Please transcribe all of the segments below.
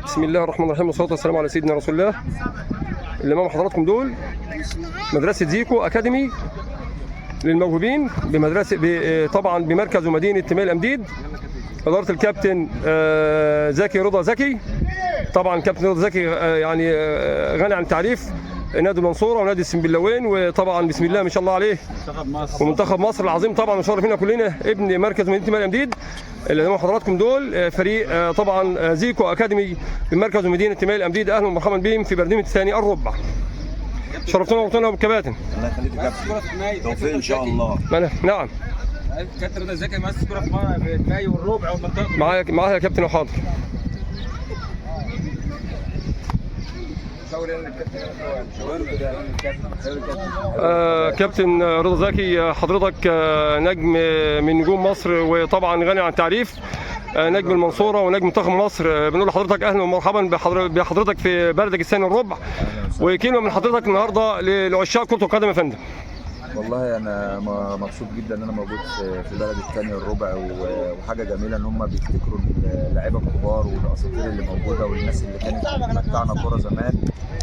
بسم الله الرحمن الرحيم والصلاة والسلام على سيدنا رسول الله. اللي امام حضراتكم دول مدرسه زيكو اكاديمي للموهوبين بمدرسة طبعا بمركز ومدينة تميل امديد، ادارة الكابتن زكي رضا زكي. طبعا كابتن رضا زكي يعني غني عن التعريف، نادي المنصورة ونادي السنبلاوين، وطبعا بسم الله ما شاء الله عليه ومنتخب مصر العظيم طبعا مشرف فينا كلنا ابن مركز مدينة تميل امديد. اللي امام حضراتكم دول فريق طبعا زيكو اكاديمي بمركز ومدينة تميل امديد. اهلا ومرحبا بهم في برنامج الثاني الربع. شرفتونا ونورتونا بالكباتن. الله يخليك يا كابتن، توفيق ان شاء الله. نعم كابتن رضا زكي ماسك كورة في مايو والربع والمنطقة. معايا يا كابتن وحاضر. كابتن رضا زكي، حضرتك نجم من نجوم مصر وطبعا غني عن التعريف، نجم المنصورة ونجم منتخب مصر. بنقول لحضرتك اهلا ومرحبا بحضرتك في بلدك الثاني الربع، وكلمه من حضرتك النهارده لعشاق كره القدم يا فندم. والله انا مبسوط جدا ان انا موجود في بلد الثاني الربع، وحاجه جميلة ان هم بيفتكروا اللعيبة الكبار والاساطير اللي موجودة والناس اللي كانت بتمتعنا كورة زمان،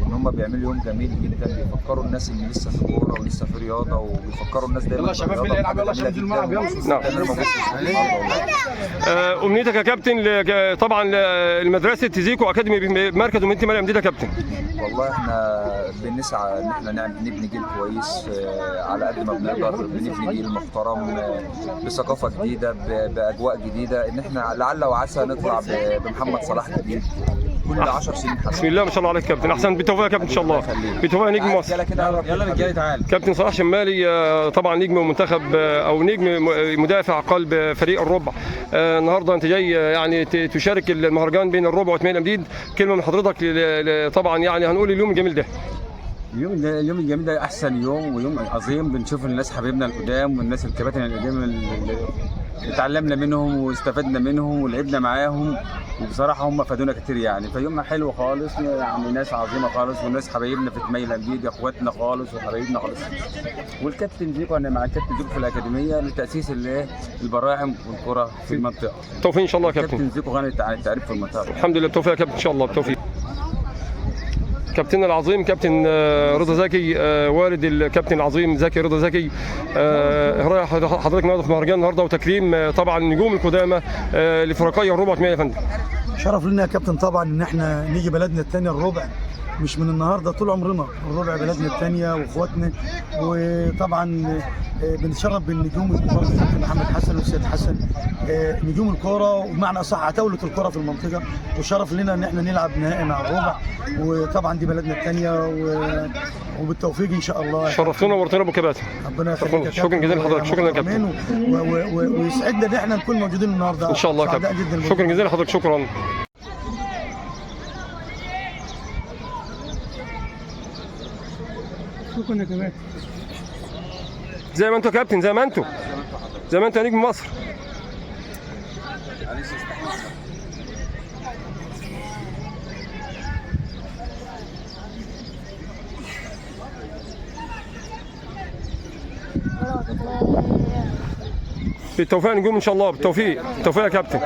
وان هم بيعملوا يوم جميل جدا، بيفكروا الناس ان لسه في كورة ولسه في رياضة، وبيفكروا الناس دايما. يلا يا شباب، مين اللي يلعب؟ يلا عشان ننزل الملعب، يلا. نعم. امنيتك يا كابتن طبعا لمدرسة زيكو اكاديمي بمركز ومدينة تميل امديد يا كابتن؟ والله احنا بنسعى ان احنا نبني جيل كويس على قد ما بنقدر، بنبني جيل محترم بثقافة جديدة باجواء جديدة، ان احنا لعل وعسى نطلع بمحمد صلاح جديد كل 10 سنين حسن. بسم الله ما شاء الله عليك كابتن، احسن. بالتوفيق يا كابتن ان شاء الله، بالتوفيق يا نجم مصر. يلا رجاله تعال. كابتن صلاح شمالي، طبعا نجم منتخب او نجم مدافع قلب فريق الربع. النهارده انت جاي يعني تشارك المهرجان بين الربع وتميل امديد، كلمة من حضرتك طبعا يعني هنقول اليوم الجميل ده. اليوم الجميل ده احسن يوم ويوم عظيم، بنشوف الناس حبايبنا القدام والناس الكباتن القدام اللي اتعلمنا منهم واستفدنا منهم ولعبنا معاهم، وبصراحة هم فادونا كتير يعني. فيوم حلو خالص يعني، ناس عظيمة خالص والناس حبايبنا في تميل امديد، اخواتنا خالص وحبايبنا خالص. والكابتن زيكو، انا مع الكابتن زيكو في الاكاديمية لتاسيس البراعم والكره في المنطقة. بالتوفيق ان شاء الله يا كابتن. الكابتن زيكو غني عن التعريف في المنطقة. الحمد لله، بالتوفيق يا كابتن ان شاء الله، بالتوفيق. كابتننا العظيم كابتن رضا زكي، والد الكابتن العظيم زكي رضا زكي، رايح حضرتك النهارده في مهرجان النهارده وتكريم طبعا نجوم القدامى لفرقي الربع يا فندم. شرف لنا يا كابتن طبعا ان احنا نيجي بلدنا الثانية الربع، مش من النهارده، طول عمرنا الربع بلدنا الثانية واخواتنا، وطبعا بنتشرف بالنجوم الكبار الكابتن محمد حسن والسيد حسن، نجوم الكورة وبمعنى اصح عتاوله الكورة في المنطقة، وشرف لنا ان احنا نلعب نهائي مع الربع، وطبعا دي بلدنا الثانية وبالتوفيق ان شاء الله. شرفتونا ونورتونا ابو كباتن، ربنا يخليك يا كابتن. شكرا جزيلا لحضرتك، شكرا يا كابتن، ويسعدنا ان احنا نكون موجودين النهارده ان شاء الله يا كابتن. شكرا جزيلا لحضرتك، شكرا. شكرا يا كابتن. زي ما انتوا يا كابتن، زي ما انتوا، زي ما انتوا يا نجم مصر. بالتوفيق نجوم ان شاء الله، بالتوفيق، بالتوفيق يا كابتن.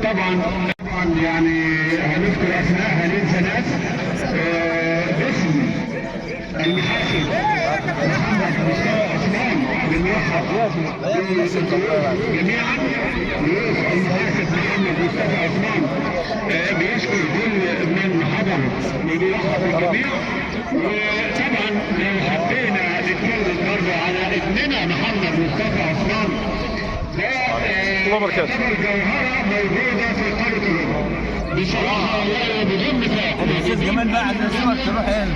طبعا يعني هنذكر اسماء هننسى ناس. باسم المحاسب محمد مصطفى عثمان بنرحب بالضيوف جميعا. ضيوف المحاسب محمد مصطفى عثمان بيشكر كل من حضر وبيرحب بالجميع. وطبعا لو حبينا نتكلم برضه على ابننا محمد مصطفى عثمان الله وبركاته. الجوهرة موجودة في قرية الربع بصراحة والله بدون نفاق. الاستاذ جمال بقى عندنا صور تروح هنا.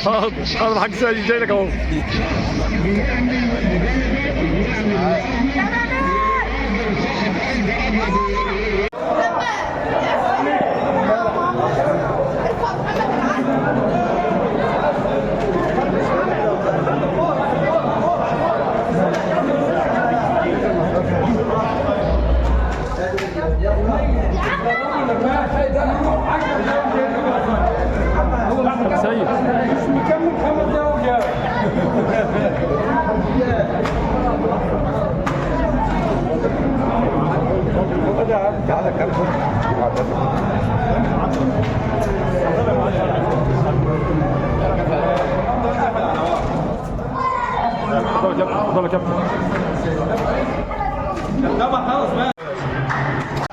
حاضر حاضر الحاج سيد جاي لك اهو. سيد اتفضل يا كابتن، اتفضل يا كابتن.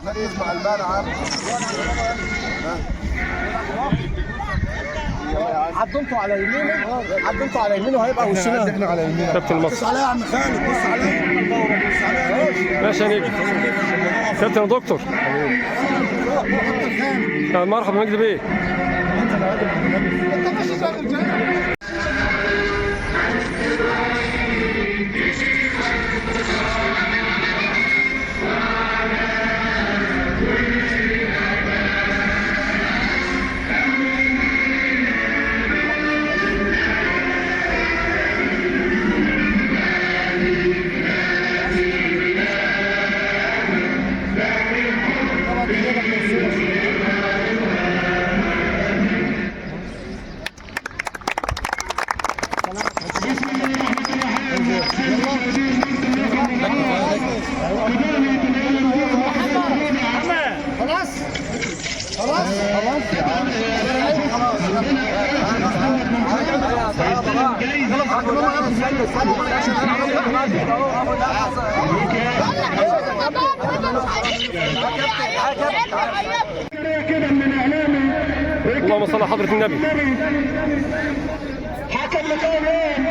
ركز مع الملعب. عدمته على يمينه، عدمته على يمينه هيبقى وشنا. احنا على يمينك. كابتن بص مصر عليا يا عم خالد، بص عليا، بص عليا. ماشي يا نجم. كابتن يا دكتور، يا مرحبا مجدي بيه. خلاص خلاص خلاص كده من اعلامي اللهم صل على حضرة النبي. حكم لقاء اليوم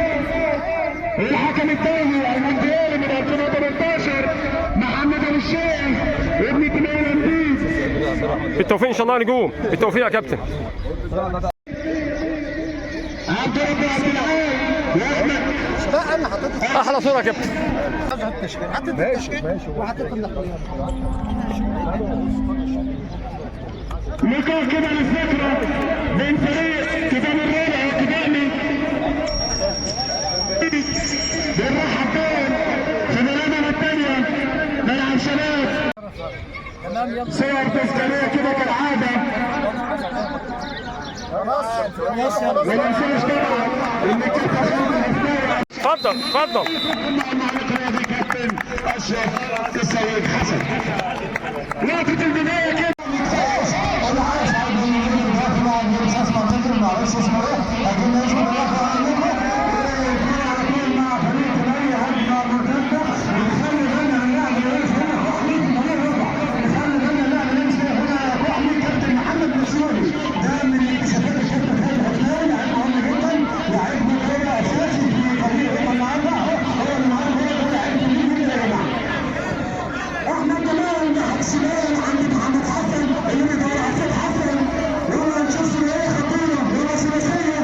الحكم الدولي المونديالي من 2018 محمد ابو الشيخ ابن تميم الأنديز. بالتوفيق ان شاء الله يا نجوم، بالتوفيق يا كابتن. عبد رب عبد العال واحمد. احلى صورة يا كابتن. ماشي ماشي. وحطيت لقاء كده للذكرى بين فريق كتاب الرابع وكتابي. بنرحب بهم في بلدنا الثانية ملعب شباب. صور تذكارية كده كالعادة. ما ننساش طبعا ان الكابتن خالد اتفضل اتفضل. مع المعلق الرياضي كابتن اشرف السيد حسن. لقطة البداية كده. انا عارف عايز مش عارف منطقي، ما اعرفش اسمه ايه، لكن اسمه الله عليكم. على طول مع فريق 8 هجمة مرتدة. ونخلي بالنا من اللاعب اللي واقف هنا كحلي، 8 ربع. نخلي بالنا اللاعب اللي واقف هنا كحلي كابتن محمد مسؤولي، ده من اكتشافات الكابتن خالد عثمان، لعيب مهم جدا، لعيب مدرب اساسي في فريق النهارده، هو النهارده هو لعيب كبير جدا يا جماعة. احمد جمال ناحية الشمال عند محمد حسن اللي بيدور على سيد حسن. يلا نشوف ايه خطيرة، يلا ثلاثية.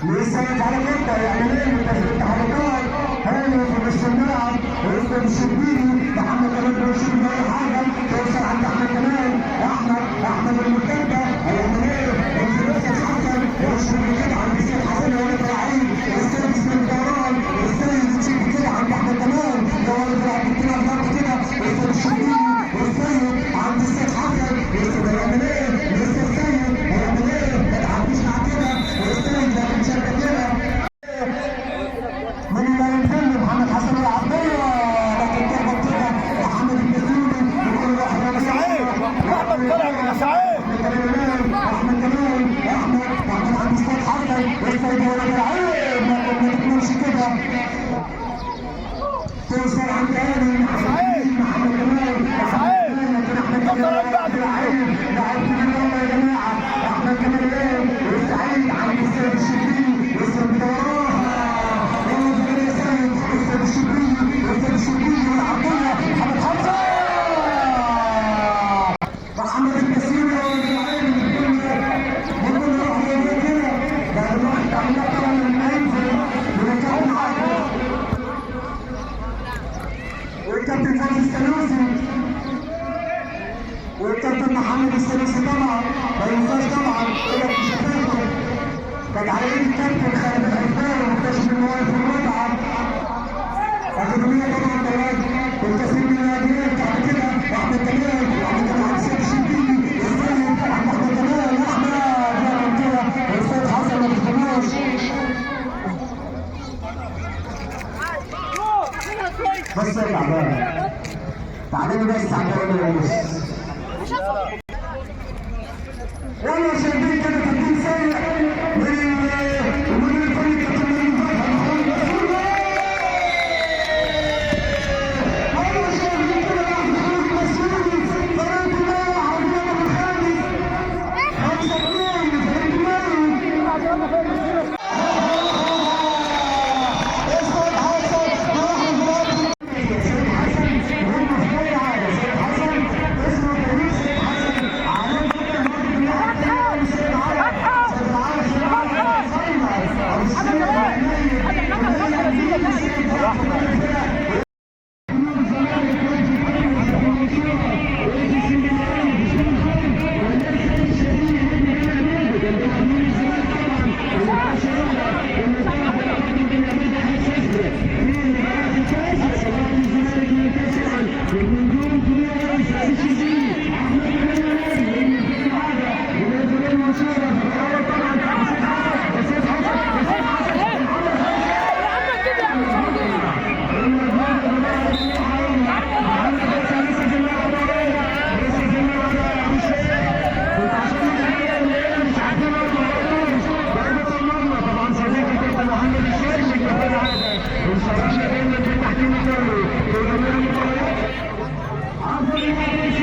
لسه على كده يعمل ايه؟ التحركات هاني في نص الملعب ويفضل الشربيني محمد كمال بيشوف اي حاجة توصل عند احمد كمال. احمد المرتدة هيعمل ايه؟ انزل حسن يشرب كده عند السيد حسن وهو طالعين السادس من الدوران السيد تشيب كده عند احمد كمال دوران بيلعب بالكرة في الارض كده يفضل الشربيني والسيد عند السيد حسن لسه هيعمل ايه؟ لسه السيد هيعمل ايه؟ ما تعديش مع كده والسيد لكن شد كده من اللي هينزل محمد حسن العربية لكن تخبط كده محمد النسيمي بيقول له احمد سعيد احمد طلع يا سعيد. احمد كمال احمد عند السيد حسن والسيد هو العين لكن ما تكملش كده توصل عند هاني محمد كمال سعيد لكن احمد طلع كمال بعد لعب كبير والله يا جماعة. احمد كمال ايه والسعيد عند السيد الشربيني والسيد بدوراها يلا زكريا سيد السيد الشربيني والسيد الشربيني والعرضيه محمد حمزة محمد النسيمي بكل روح رياضية كده ده الواحد عمال طبعا لما ينزل من الكابتن عادل والكابتن فوزي السنوسي والكابتن محمد السنوسي طبعا ما ينساش طبعا كده اكتشافاته كان على ايد الكابتن خالد الحفاوي مكتشف المواهب في المتعة اكاديمية طبعا طلعت والكثير من الاجيال بعد كده. احمد كمال احمد كمال عند السيد الشربيني السيد عند احمد كمال احمد لكن كده والسيد حسن ما بيخدموش. بس يا تعبان تعالي بس على الكلام اللي يلا شايفين كده تقديم سيء من المدير الفني كابتن مجدي فتحي. يلا شايفين كده بعد خروج مسعود فريق دماء على الرقم الخامس 5-2 لفريق دماء. السيد حسن يروح للفريق سيد حسن مهم في كل حاجة. سيد حسن اسمه كريم سيد حسن عليه جدا برضه سيد عرب سيد عرب سيد عرب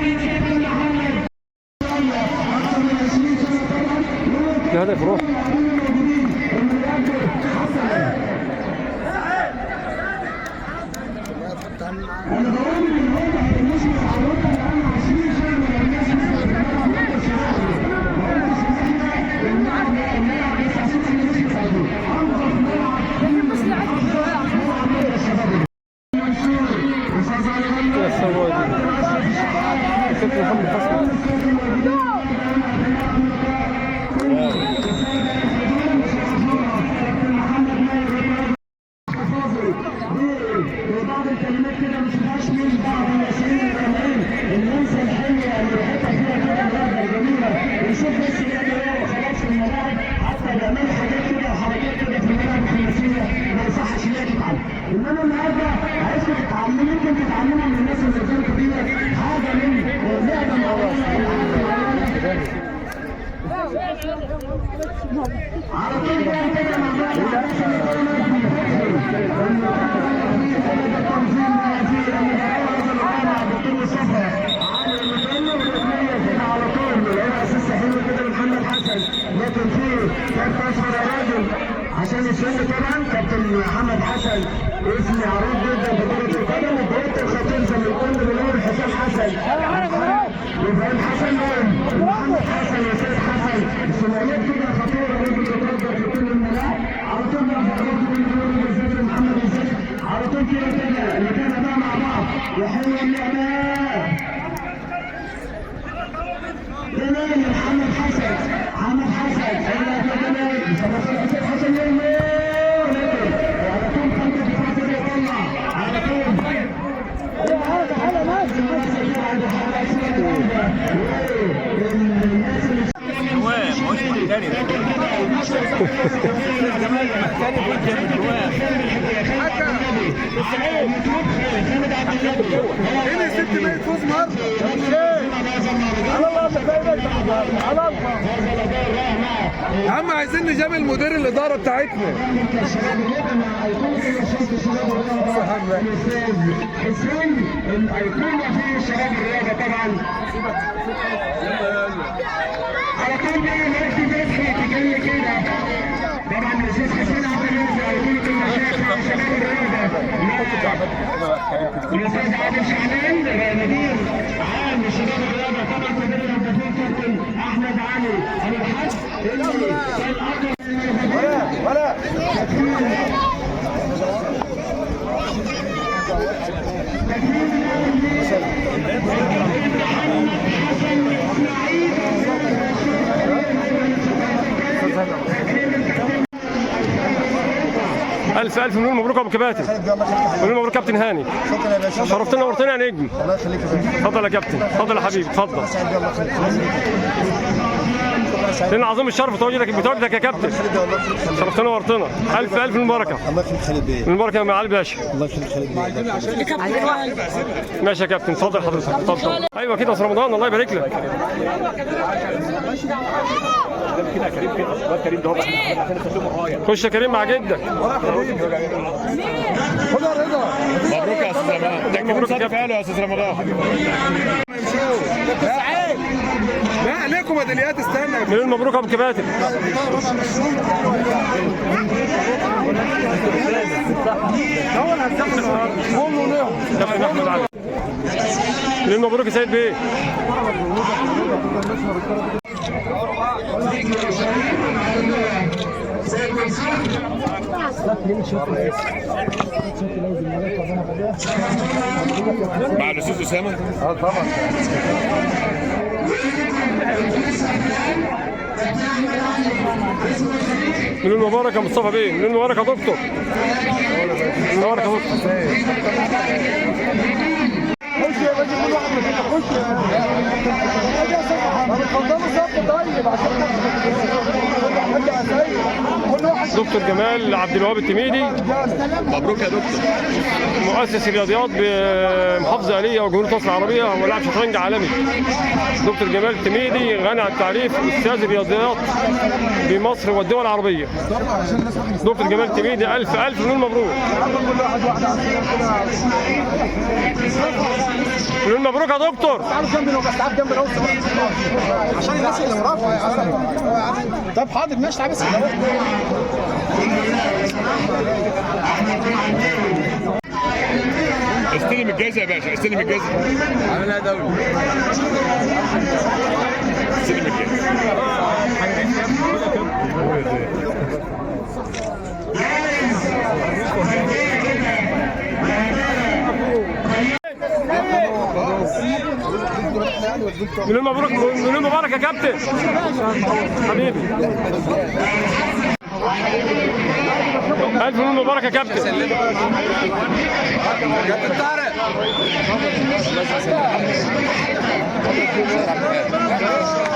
في هدف روح. يا السوادي كابتن محمد حسن. وبعض الكلمات كده ما شفناش من بعض الناشئين الطالعين اللمسة الحلوة اللي ريحتها فيها كده النهارده الجميلة ونشوف بس بيعمل ايه وخلاص في الملاعب، حتى بيعملوا حاجات كده وحركات كده في الملاعب الخماسيه ما يصحش ان هي تتعمل. انما النهارده عايزكم تتعلموا، ممكن تتعلموا من الناس اللي قدامكم دي حاجة من لعبه معينة على طول بقى كده مع بعض. لكن في كارت اصفر يا راجل عشان يشيل طبعا كابتن محمد حسن اسم معروف جدا في كرة القدم والدويتو الخطير زي ما كنا بنقول حسام حسن وابراهيم حسن محمد حسن وسيد حسن ثنائيات كده خطيرة ممكن تتردد في كل الملاعب. كده كده نتابع بقى مع بعض. وحلوه اللعبة جمال محمد حسن، محمد حسن جمال حسن حسن يلا، وعلى طول خط الدفاع كده يطلع على طول. هو مش محترف. استاذ جمال محترف وانت من جواه. ايه ست ميت فوز النهارده؟ على الله يا عم، عايزين نجامل مدير الادارة بتاعتنا. حسين الايقونه في شباب الرياضة طبعا. على طول بقى مجدي فتحي تجلي كده طبعا. الاستاذ حسين عبد الرازق ايقونة النشاط مع شباب الرياضة، الاستاذ عادل شعلان مدير عام شباب الرياضة طبعا، مدير الهدافين كابتن احمد علي ابو الحاج اللي كان اقوى. ولا الف الف مليون مبروك يا ابو كباتن. مليون مبروك كابتن هاني. شكرا يا باشا. شرفتنا ونورتنا يا نجم. الله يخليك يا باشا. اتفضل يا كابتن، اتفضل يا حبيبي، اتفضل. سعيد الله يخليك. شكرا سعيد. لنا عظيم الشرف بتواجدك يا كابتن. الله يخليك خالد. شرفتنا ونورتنا. الف الف مباركة. الله يخليك خالد بيه. مبارك يا معالي الباشا. الله يخليك خالد بيه. ماشي يا كابتن، اتفضل حضرتك، اتفضل. ايوه كده يا استاذ رمضان، الله يبارك لك. خش يا كريم مع جدك. خد يا رضا. مبروك يا استاذ رمضان، ده كريم صادق فعله يا استاذ رمضان. لا عليكم ميداليات، استنى. مليون مبروك يا ابو كباتن. كابتن احمد علي، مليون مبروك يا سيد بيه. مع الاستاذ اسامة. طبعا. مليون مبارك يا مصطفى بيه، مليون مبارك يا دكتور. مليون مبارك يا دكتور. خش يا باشا، كل واحد مننا خش. طب اتفضلوا صف طيب عشان دكتور جمال عبد الوهاب التميدي، مبروك يا دكتور. مؤسس الرياضيات بمحافظة آلية وجمهوريه مصر العربية ولاعب شطرنج عالمي. دكتور جمال التميدي غني عن التعريف، استاذ الرياضيات بمصر والدول العربية. دكتور جمال التميدي الف الف مليون مبروك. مليون مبروك يا دكتور. عشان الناس اللي وراك. طب حاضر ماشي، تعال بس. استلم الجائزة يا باشا، استلم الجائزة. عاملها دوري. استلم الجائزة. مليون مبروك، مليون مبارك يا كابتن حبيبي. ألف مليون مبارك يا كابتن. كابتن طارق.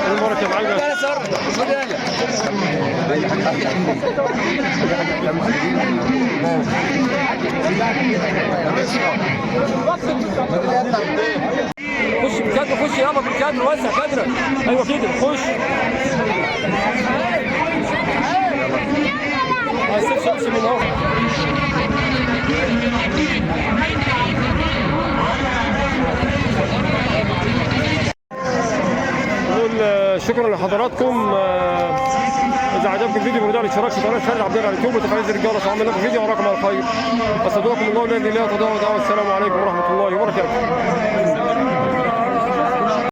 مليون مبارك يا معالي الباشا. خش بالكادر، خش يابا بالكادر، وسع كادرك. ايوه كده، خش. ما يسيبش امشي من اهو. نقول شكرا لحضراتكم. اذا عجبكم الفيديو برجاء الاشتراك في قناة خالد عبد الله على اليوتيوب وتفعيل زر الجرس وعمل لكم فيديو وراكم على الخير. استودعكم الله الذي لا تضيع ودعوة. السلام عليكم ورحمة الله وبركاته.